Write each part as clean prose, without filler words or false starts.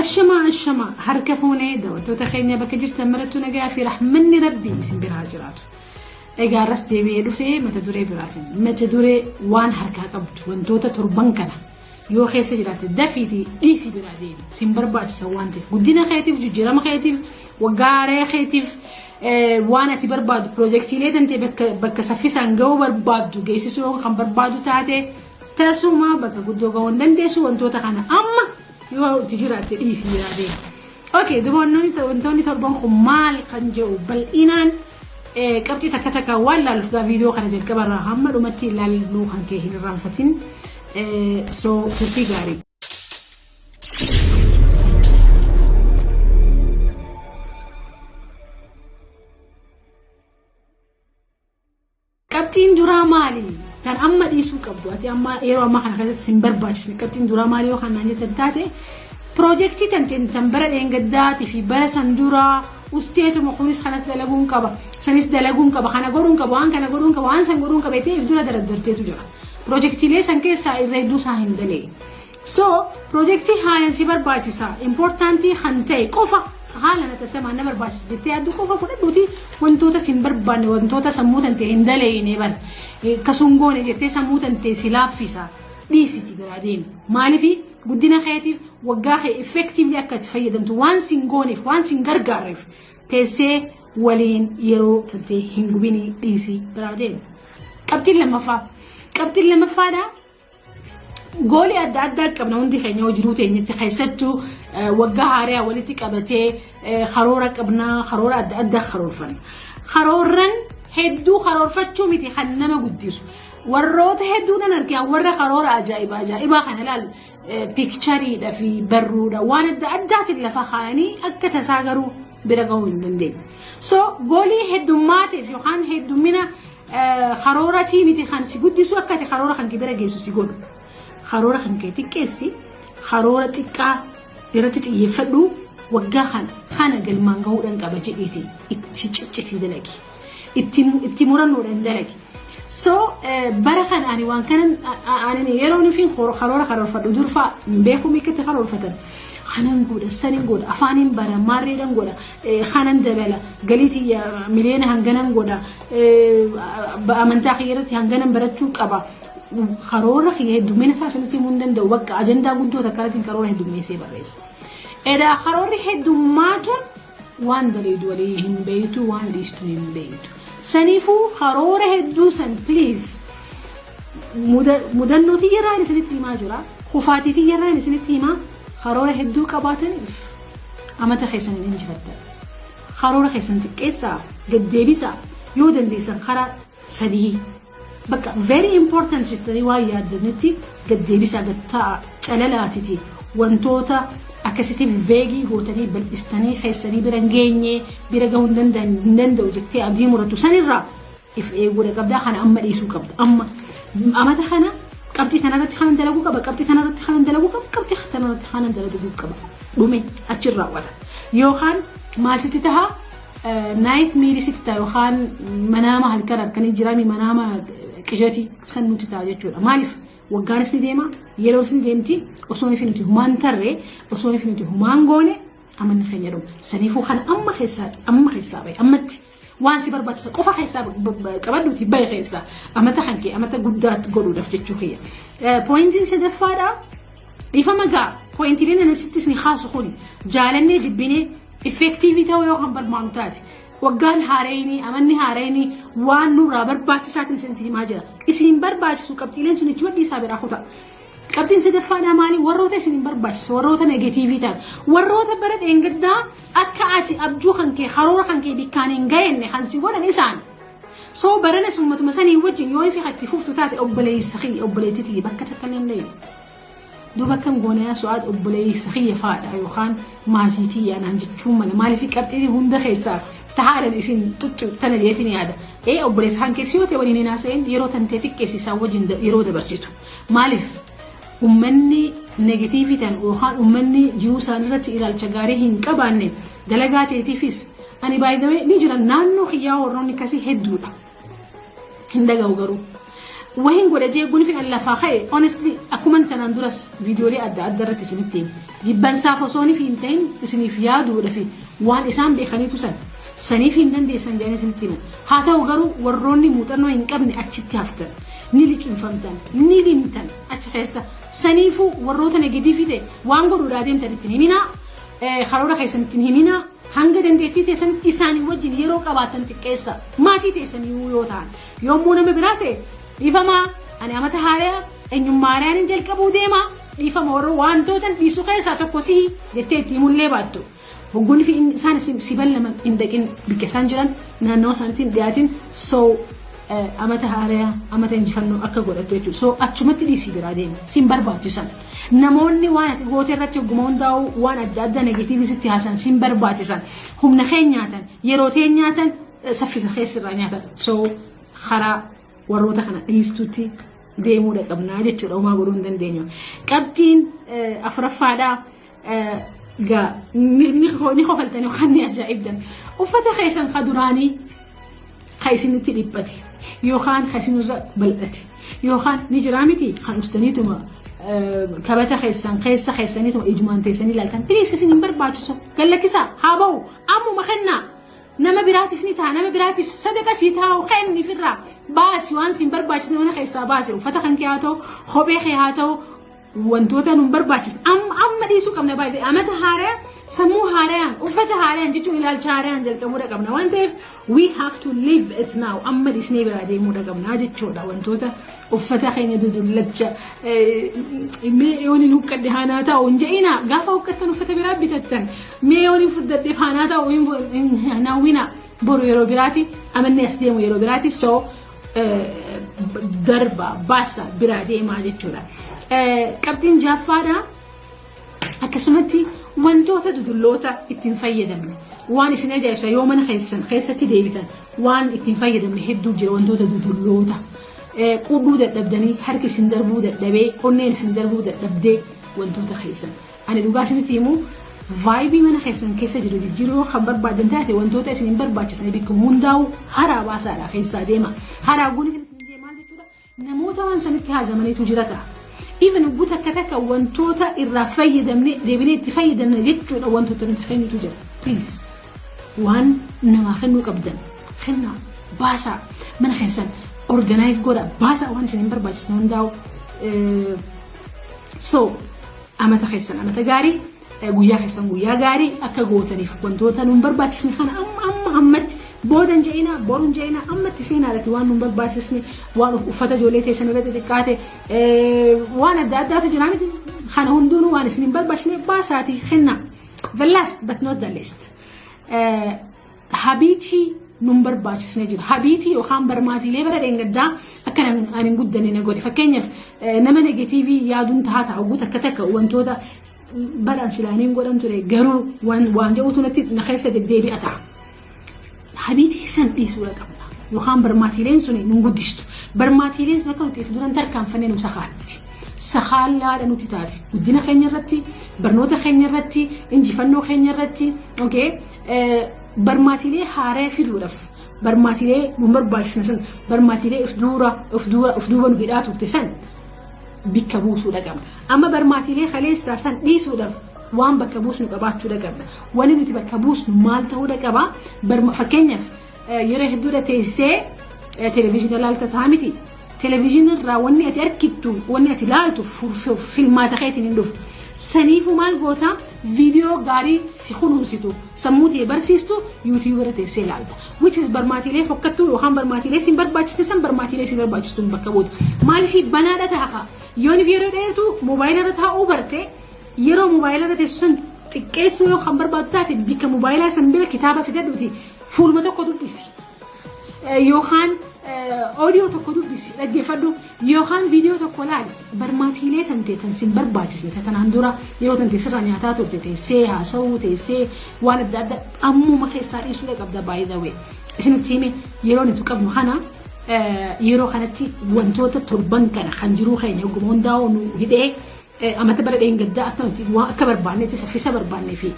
Ashamaa ashamaa harka fuunee daawwattoota keenya bakka jirtan marattuu nagaa fi rahmanni rabbii isin bira haa jiraatu. Egaa irras deebi'ee dhufee mata duree biraatiin mata duree waan harkaa qabdu wantoota torban kana yoo keessa jiraatte dafiitii dhiisii biraa deemi sin barbaachisa waan ta'eef guddina keetiif jijjiirama keetiif waggaa haaraa keetiif waan ati barbaaddu piroojeektiilee tantee bakka saffisaan ga'uu barbaaddu geessisuu yoo kan barbaadu taate tasuma bakka guddoo ga'uu hin dandeessu wantoota kana amma yoo itti jiraatte dhiisii biraa deemi. Okay, duba wantoonni torban kun maal kan jedhu bal'inaan qabxii takka takka waan laaluuf gaa viidiyoo kana jalqaba irraa hamma dhumatti ilaaluu kan kee hin irraanfatin. So turtii gaarii. Qabxiin duraa maali? Kan amma dhiisuu qabdu ati amma yeroo ammaa kana keessatti sin barbaachisne qabxiin duraa maali yoo kan naan jettan taate piroojeektii tan tan bara dheengaddaatii fi bara san duraa usteetuma kunis kanas dalaguun qaba sanis dalaguun qaba kana godhuun qaba waan kana godhuun qaba waan san godhuun qaba jettee if dura daraddarteetu jira. Piroojeektiilee san keessaa irra hedduu isaa hin daleene. So piroojeektii haalaan si barbaachisa important kan ta'e qofa haalaan hatattamaan na barbaachisa jettee yaaddu qofa fudhadhuuti wantoota sin barbaanne wantoota sammuu tantee hin daleeyne bar akkasuma goone jettee sammuu tantee si laaffisa dhiisiti biraa deemi. Maaliif guddina keetiif waggaa kee effectively akka itti fayyadamtu waan sin gooneef waan sin gargaarreef teessee waliin yeroo tantee hin gubinii dhiisii biraa deemi. Qabxiin lammaffaa. Qabxiin lammaffaadhaa goolii adda addaa qabna hundi keenya hojii teenyatti keessattuu waggaa haaraa walitti qabatee karoora qabna karoora adda addaa karoorfanna. Karoorran hedduu karoorfachuu miti kan nama guddisu. Warroota hedduu nan argaa warra karoora ajaa'ibaa ajaa'ibaa kana ilaalu pictureiidha fi barruudha waan adda addaatiin lafa kaayanii akka tasaa garuu bira gahuu hin dandeenye. So goolii heddummaatiif yookaan heddummina karooratii miti kan si guddisu akka ati karoora kan kee bira geessu si godhu. Karoora kan kee xiqqeessi karoora xiqqaa irratti xiyyeeffadhu waggaa kana kana galmaan gahuudhaan qaba jedhiiti itti ciccitii dalagi. Itti murannoodhaan dalagi. So bara kana ani waan kanan ani yeroo nufi karoora karoorfadhu durfaa hin beeku miikkatti karoorfatan. Kanan godha sanin godha afaaniin bara maarreedhan godha kanan dabala galii tiyya miliyoona hanganan godha amantaa kiyya irratti hanganan barachuu qaba. Karoora kiyya heddummina isaa sanitti himuu hin danda'u bakka ajandaa guddoo takka irratti karoora heddummeessee barreessa. Edaa karoorri heddummaatuun waan daleedu walii hin beeytu waan dhiistu hin beeytu. Saniifuu karoora hedduu san please mudannoo tiyyarraa isinitti himaa jira. Kufaatii tiyyarraa isinitti himaa karoora hedduu qabaataniif amata keessan hin injifattan. Karoora keessan xiqqeessaa gaddeebisaa yoo dandeessan karaa sadii bakka very important jettanii waan yaaddanitti gaddeebisaa gattaa'a calalaatiti wantoota akkasitti vague gootanii bal'istanii keessanii bira hin geenye bira gahuu hin danda'u jettee abdii murattu sanirraa if eeguudha qabdaa kana amma dhiisuu qabda amma amata kana qabxii tanarratti kanan dalaguu qaba qabxii tanarratti kanan dalaguu qaba qabxii tanarratti kanan dalaguu qaba dhume achirraa raawwata yookaan maal sitti taha nightmare sitti ta'a yookaan manaama halkan halkanii jiraami manaama qishatii san nuti ta'a jechuudha maaliif waggaanis ni deema yeroonis ni deemti osoo nuti humaan tarree osoo nuti humaan goone amanni keenya dhuma saniifuu kana amma keessaa bahe ammatti waan si barbaachisa qofa keessaa qabadhuuti bahe keessaa amata kan kee amata guddaatti godhuudhaaf jechuu kiyya. Pointiin sadaffaadha. Dhiifama gaa pointiileen ana sittis ni kaasu kuni jaalannee jibbinee effective ta'uu yoo kan barbaannu taate waggaan haareenii amanni haareenii waan nurraa barbaachisaatiin isinitti himaa jira. Isin barbaachisu qabxiileen sun ichi wadhiisaa biraa kutaa. Qabxiin sadaffaadhaa maali? Warroota isin hin barbaachisa warroota negative ta'an warroota bara dheengaddaa akka ati abjuu kan kee karoora kan kee bikkaan hin gahenne kan si godhan isaan. So barana summatuma sanii wajjin yoo ifi itti fuftu taate obboleessa kiyya obboleettii tiyya bakka takka illee hin dhayin. Duuba akkam goone yaa su'aad obboleessa kiyya faadha yookaan maatii tiyya anaan jechuun mala maaliif qabxii hunda keessaa tahaalan isin xuxxu tana jeetiin yaada. Ee obboleessa kan keessi yoo ta'e waliin hin haasa'in yeroo tantee xiqqeessi isaan wajjin yeroo dabarsitu. Maaliif ummanni negative ta'an yookaan ummanni jiruu isaanii irratti ilaalcha gaarii hin qabaanne dalagaa ta'eetiifis ani baay'ee ni jiran naannoo kiyyaa warroonni akkasii hedduudha. Hin dhaga'u garuu. Wahin godha jee guni fi lafaa ka'e, honestly, akkuma tanaan duras viidiyoolee adda addaa irratti isinitti hime. Jibbansaaf osoo hin ta'in, isiniif yaaduudha fi waan isaan beekaniitu san. Saniif hin dandeessan jedhanii isinitti himan. Haa ta'u garuu, warroonni muuxannoo hin qabne achitti haftan. Ni liqinfamtan, ni limtan achi keessa. Saniifuu warroota negative ta'e waan godhuudhaa deemtan ittiin himinaa. Karoora keessan ittiin himinaa. Hanga dandeettii teessan isaanii wajjin yeroo qabaatan xiqqeessa. Maatii teessanii yoo ta'an. Yommuu nama biraa ta'e, "Dhiifamaa, ani amata haaraa eenyummaa haaraan hin jalqabuu deemaa, dhiifama, warra wantoota dhiisuu keessaa tokko sii," jettee itti himullee baattu. Hoggoonni fi isaan si ballaman hin dhaqin, bikka isaan jiran naannoo isaaniitti hin dhiyaatin. So amata haaraa amata injifannoo akka godhattu jechuudha. So achumatti dhiisii biraa deema. Sin barbaachisan. Namoonni waan ati goote irratti hogguma hundaa'u waan adda addaa negative sitti haasan sin barbaachisan. Humna kee nyaatan, yeroo tee nyaatan, saffisa keessirraa nyaatan. So karaa warroota kana dhiistutti deemuudha qabnaa jechuudha. Homaa godhuu hin dandeenyu. Qabxiin afuraffaadhaa gaa ni kofaltanii yookaan ni ajaa'ibdan. Uffata keessan ka duraanii ka isinitti dhiphate yookaan ka isinirra bal'ate yookaan ni jiraa miti, kan ustaniituma kabata keessan keessa keessaniituma ijumaan teessanii ilaaltan. Please, isin hin barbaachisu, gallakkisaa, haa ba'u, ammuma kennaa. Nama biraatiif ni ta'a, nama biraatiif sadaqa sii taa'u kennifirraa baasi. Waan siin barbaachisne mana keessaa baasi. Uffata kan kee haa ta'u, kophee kee haa ta'u, wantoota nun barbaachisne amma amma dhiisuu qabna. Baay'ee amata haaraa sammuu haaraan, uffata haaraan jechuun ilaalcha haaraan jalqabuudha qabna waan ta'eef, we have to live it now. Amma dhiisnee biraa deemuudha qabna jechuudha. Wantoota uffata keenya dudullacha, "Mee yoon hin huqqadhe haanaa ta'u," hin je'ina. Gaafa huqqattan uffata biraa bitattan. "Mee yoon hin furdadhe haanaa ta'u," hin hawwina. Boru yeroo biraati, amanni as deemu yeroo biraati. So darba, baasa, biraa deemaa jechuudha. Qabxiin jaffaadha. Akkasumatti wantoota dudulloota ittiin fayyadamne, waan isin ajaa'ibsa, yoo mana keessan keessatti deebitan waan ittiin fayyadamne hedduu jira. Wantoota dudulloota qudhuu dadhabdanii, harki isin darbuu dadhabee, onneen isin darbuu dadhabdee, wantoota keessan, ani dhugaa isinitti himu, vibe mana keessan keessa jiru jijjiiruu kan barbaadan taate, wantoota isin hin barbaachisne bakka hundaa'u haraa baasaadha, keessaa deema. Haraa guuni kan isin jee maal jechuudha? Namoota waan sanitti haajamaniitu jira ta'a. Even guuta takka takka wantoota irraa fayyadamne deebinee itti fayyadamne jechuudha, wantoota nuti kennutu jira. Please, waan namaa kennuu qabdan kennaa, baasaa, mana keessan organize godha, baasaa waan isin hin barbaachisne hundaa'u. So amata keessan amata gaarii, guyyaa keessan guyyaa gaarii akka gootaniif, wantoota nun barbaachisne kana amma amma ammatti, boodan je'ina, boruun je'ina, ammatti seenaadhati. Waan nun barbaachisne, waan uffata ijoollee teessan irratti xiqqaate, waan adda addaatu jira miti, kana hundinuu waan isin hin barbaachisne baasaatii kenna. The last but not the least, habit nun barbaachisne jira. Habit yookaan barmaatiilee bara dheengaddaa akka ani hin guddanne na godhe. Fakkeenyaaf, nama negative yaaduun tahaa ta'a, takka takka wantoota badhaan silaaniin godhan ture garuu waan jedhutu natti na keessa deddeebi'a ta'a. Habit san dhiisuudha qabna. Yookaan barmaatiileen sun nun guddistu. Barmaatiileen sun akka nuti if duran tarkaanfannee nu sakaatti. Sakaallaadha nuti taati. Guddina keenya irratti, barnoota keenya irratti, injifannoo keenya irratti, barmaatiilee haaraa fiduudhaaf, barmaatiilee nu barbaachisne san, barmaatiilee if dura if dura if duuba nu hidhaa turte san bikka buusuudha qabna. Amma barmaatiilee kaleessaa san dhiisuudhaaf waan bakka buusnu qabaachuudha qabna. Wanni nuti bakka buusnu maal ta'uudha qaba? Fakkeenyaaf, yeroo hedduudha teessee televezyiina laalta ta'a miti. Televezyiina irraa wanni ati argittu, wanni ati laaltu filmaata keetiin hin dhufu. Saniifuu maal goota? Viidiyoo gaarii si kunuunsitu, sammuu ta'e barsiistu YouTube irra teessee ilaalta. Which is barmaatiilee fokkattuu yookaan barmaatiilee si barbaachisne san barmaatiilee si barbaachistu bakka buuta. Maaliif? Banaadha ta'a. Yoon yeroo dheertu moobaayila irra taa'uu barte, yeroo moobaayila irra teessu san xiqqeessuu yoo kan barbaadu taate, bikka moobaayilaa san bira kitaaba fidadhuuti fuuluma tokko dubbisi. Yookaan oodiyoo tokko dubbisi, dhaggeeffadhu, yookaan viidiyoo tokko laali. Barmaatiilee tan ta'e tan sin barbaachisne, tanaan dura yeroo tan sirraa nyaataa turte, teessee haasa'uu, teessee waan adda addaa, ammuma keessaa dhiisuudha qabda. By the way, isinitti hime, yeroo nuti qabnu kana, yeroo kanatti wantoota torban kana kan jiruu keenya oguma hundaa'u nu hidhee Amata bara dheengaddaa akka nuti waan akka barbaannetti saffisa barbaannee fi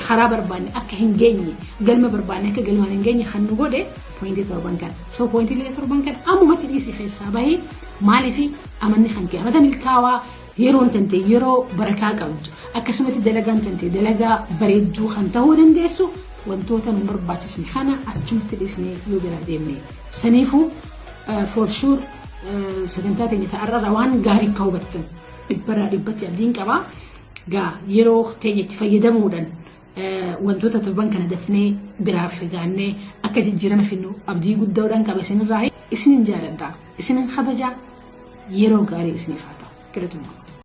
karaa barbaanne akka hin geenye, galma barbaanne akka galmaan hin geenye kan nu godhe pointii torban kana. So pointiilee torban kana ammumatti dhiisii keessaa bahee. Maaliif amanni kan kee amata milkaawaa, yeroon tante yeroo barakaa qabdu, akkasumatti dalagaan tante dalagaa bareedduu kan ta'uu dandeessu wantoota nu barbaachisne kana achumatti dhiisnee yoo biraa deemne. Saniifuu for sure sagantaa teenya ta'arraa waan gaarii akka hubattan dhibbarraa dhibbatti abdiin qabaa. Gaa yeroo teenya itti fayyadamuudhaan wantoota torban kana dafnee biraaf gaannee akka jijjiirama finnu abdii guddaadhaan qaba isinirraa. Isinin jaaladha, isinin kabajaa, yeroo gaarii isiniif haa ta'u. Galatoomaa.